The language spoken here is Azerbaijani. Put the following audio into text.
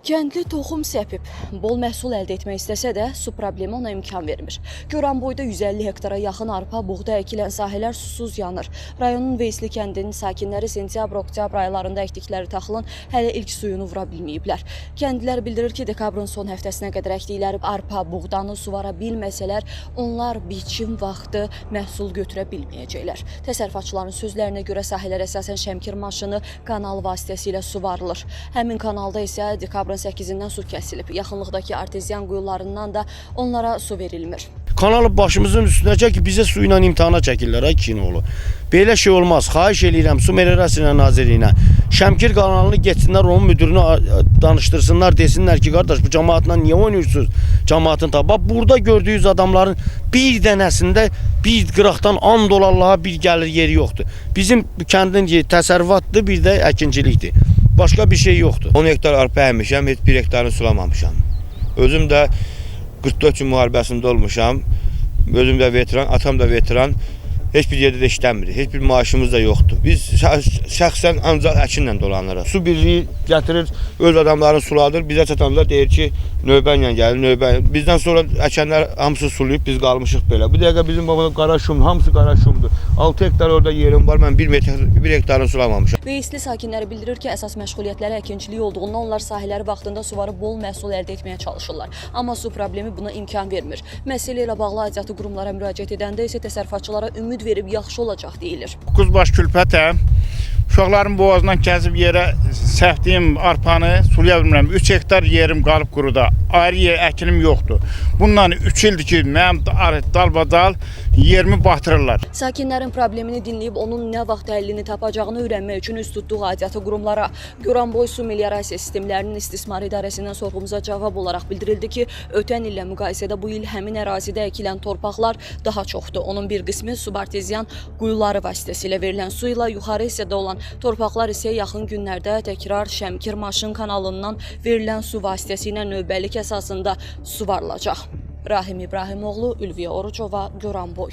Kəndli toxum səpib, bol məhsul əldə etmək istəsə də su problemi ona imkan vermir. Goranboyda 150 hektara yaxın arpa, buğda əkilən sahələr susuz yanır. Rayonun Veysli kəndinin sakinləri sentyabr-oktyabr aylarında əkdikləri taxılın hələ ilk suyunu vura bilməyiblər. Kəndlilər bildirir ki, dekabrın son həftəsinə qədər əkdikləri arpa, buğdanı suvara bilməsələr, onlar biçim vaxtı məhsul götürə bilməyəcəklər. Təsərrüfatçıların sözlərinə görə sahələr əsasən Şəmkir maşını kanal vasitəsilə suvarılır. Həmin kanalda isə dekabrın 8-dən su kəsilib. Yaxınlıqdakı arteziyan quyularından da onlara su verilmir. Kanalı başımızın üstünə çək ki, bizə su ilə imtahana çəkirlər ay kinoğlu. Belə şey olmaz. Xahiş eləyirəm Su Meliorasiya Nazirliyinə. Şəmkir kanalını getsinlər, onun müdürünü danışdırsınlar, desinlər ki, qardaş bu cəmaatla niyə oynayırsınız? Cəmaatın ta. Bax burada gördüyünüz adamların bir dənəsində bir qıraqdan and ol Allaha bir gəlir yeri yoxdur. Bizim kəndin təsərrüfatdır, bir də əkinçilikdir. Başqa bir şey yoxdur. 10 hektar arpa əkmişəm, heç bir hektarını sulamamışam. Özüm də 44 gün müharibəsində olmuşam. Özüm də veteran, atam da veteran. Heç bir yerdə də işləmirik, heç bir maaşımız da yoxdur. Biz şəxsən ancaq əkinlə dolanırıq. Su birliyi gətirir, öz adamlarını suladır. Bizə çatanda deyir ki, növbə ilə gəlir, növbə. Bizdən sonra əkənlər hamısı sulayıb, biz qalmışıq belə. Bu dəqiqə bizim baba qara şum, hamısı qara şumdur. 6 hektar orada yerim var, mən 1 hektarını sulamamışam. Veysli sakinləri bildirir ki, əsas məşğuliyyətləri əkinçilik olduğundan onlar sahələri vaxtında suvarıb bol məhsul əldə etməyə çalışırlar. Amma su problemi buna imkan vermir. Məsələ ilə bağlı aidiyyatı qurumlara müraciət edəndə isə təsərrüfatçılara ümid verib yaxşı olacaq deyilir. 9 baş külpətəm. Uşaqların boğazından kəsib yerə səpdiyim arpanı sulaya bilmirəm. 3 hektar yerim qalıb quruda. Ayrı yer əkinim yoxdur. Bundan 3 ildir ki, mənim dalbadal yerimi batırırlar. Sakinlərin problemini dinləyib onun nə vaxt həllini tapacağını öyrənmək üçün üz tutduq aidiyyatı qurumlara. Goranboy Su Meliorasiya Sistemlərinin İstismar İdarəsindən sorğumuza cavab olaraq bildirildi ki, ötən illə müqayisədə bu il həmin ərazidə əkilən torpaqlar daha çoxdur. Onun bir qismi subarteziyan quyuları vasitəsilə verilən su ilə, yuxarı hissədə olan torpaqlar isə yaxın günlərdə təkrar Şəmkir maşın kanalından verilən su vasitəsilə növbəlik əsasında suvarılacaq. Rahim İbrahimoğlu, Ülviyə Orucova, Goranboy.